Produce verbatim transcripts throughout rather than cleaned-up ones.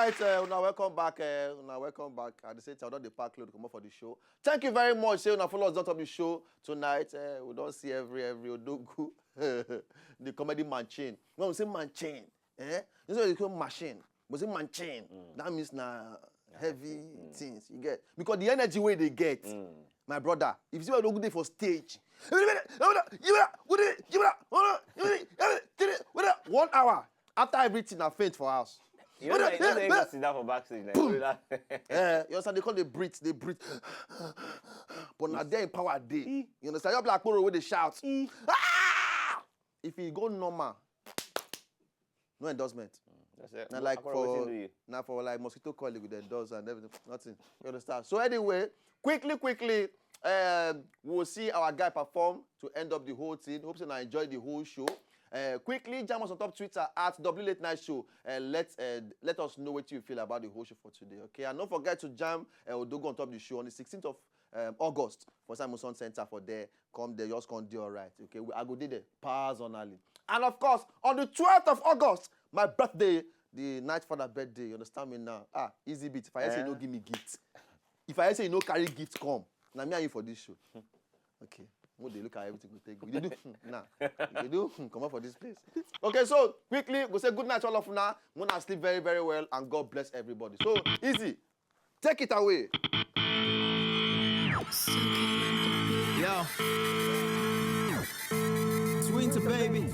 Right, uh, una welcome back. Uh, una welcome back. At the same time, I don dey pack load comot for the show. Thank you very much. Say una follow us on top the show tonight. Uh, we don see every every odogu, the comedy machine. When we say machine, eh? This is what they call machine. We say machine. That means na heavy things you get, because the energy wey they get, my brother. If you see what odogu dey for stage, one hour after everything, I faint for house. You know, you know, you go sit down for backstage. Like, you know that. Eh, you understand? They call they breathe, they breathe. But now they empower day. You understand? You're black people with the shout. Ah! If you go normal, no endorsement. That's it. Now, like Akoro, wetin do for you? Now for like mosquito coil with the doors and everything, nothing. You understand? So anyway, quickly, quickly, um, we'll see our guy perform to end up the whole thing. Hope you enjoy the whole show. Uh, quickly, jam us on top Twitter at W Late Night Show. Uh, let uh, let us know what you feel about the whole show for today. Okay, and don't forget to jam uh, Odogo on top the show on the sixteenth of um, August for Simon Sun Center for there. Come there, just come do all right. Okay, we, I go did there personally. And of course, on the twelfth of August, my birthday, the night for that birthday. You understand me now? Ah, easy bit. If I say you no give me gift, if I say you no carry gift come, now me and you for this show. Okay. When they look at everything, we take. You do now. You do come up for this place. Okay, so quickly, go say good night to all of una. Mona sleep very, very well, and God bless everybody. So easy. Take it away. Yo. It's winter, baby.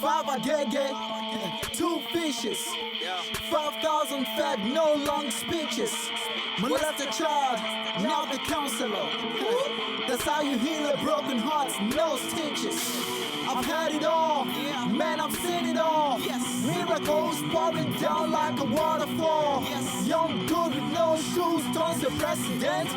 Five agege, two fishes. Five thousand fed, no long speeches. Molest a child, now the counselor. That's how you heal a broken heart, no stitches. I've had it all, man, I've seen it all. Miracles pouring down like a waterfall. Young dude with no shoes turns to president.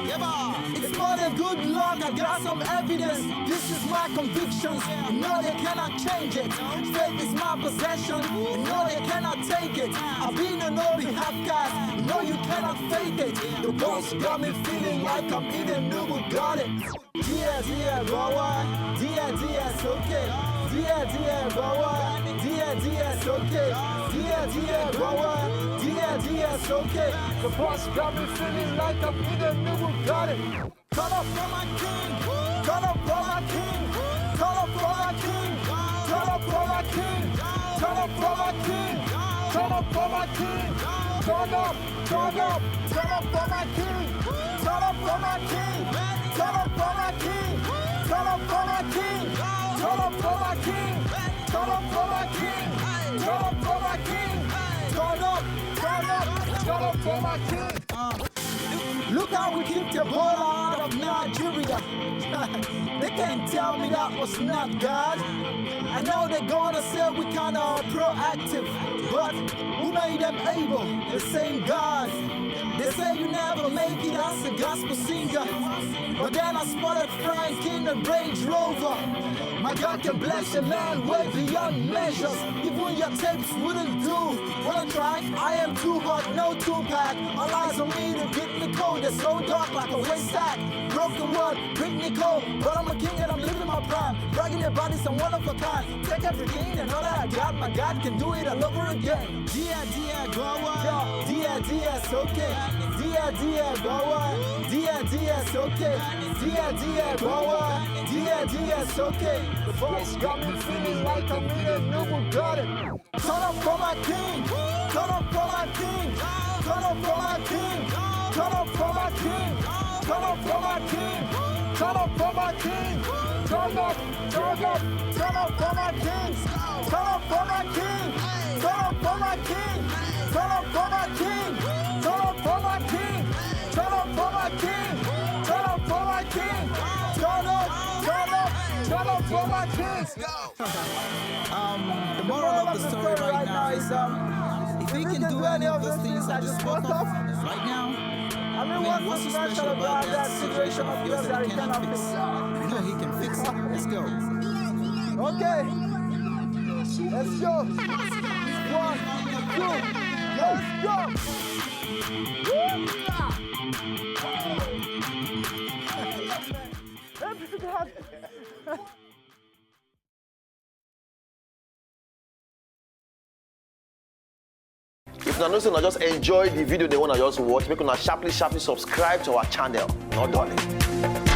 It's more than good luck, I got some evidence. This is my convictions. You know they cannot change it. Faith is my possession. You know they cannot take it. I've been an obi half guys. You know you cannot fake it. The boss got me feeling like I'm eating noodle garlic. Dear, dear, go on. Dear, dear, it's okay. Dear, dear, go on. Dear, dear, it's okay. Dear, dear, go on. Dear, dear, it's okay. The boss got me feeling like I'm eating noodle garlic. Turn up for my king. Turn up for my king. Turn up for my king. Turn up for my king. Turn up for my king. Turn up for my king. Turn up. Turn up. Turn up for my king. Turn up for my king. Turn up for my king. Turn up for my king. Turn up for my king. Turn up for my king. Turn up for my king. Turn up. Turn up. Turn up for my king. Look how we kicked the ball out of Nigeria. They can't tell me that was not God. I know they're gonna say we kinda proactive, but who made them able? The same God. They say you never make it as a gospel singer, but then I spotted Frank in a Range Rover. My God can bless a man way beyond measures. Even your tapes wouldn't do. Wanna try? I am too hot, no two pack. All eyes on me, the Britney Cole. They're so dark like a waste sack. Broken world, Britney Cole. But I'm a king and I'm living my prime. Bragging about this, I'm one of a kind. Take everything and all that I got. My God can do it all over again. Dear, dear, go on. Dear, dear, it's okay. Dear, dear, go on. Dear, dear, it's okay. Dear, dear, go on. Dear, dear, it's okay. The boss got me feeling like I'm in a noble garden. Turn up for my king. Turn up for my king. Turn up for my king. Turn up for my king. Turn up for my king. Turn up for my king. Turn up. Turn up. Turn up for my king. Turn up for my king. Turn up for my king. Turn up for my king. Turn up for my king. Turn up for my king. Turn up for my king. Turn up. Turn up. Turn up for my king. Um, the moral of the story right now is, um, if you can do any of those things I just spoke of right now, I mean, what's so special about that situation of yours that he cannot fix? You know he can fix it. Let's go. Okay. Let's go. One, two, let's go. I know say una just enjoy the video, the one I just watch. Make una sharply, sharply subscribe to our channel. No darling.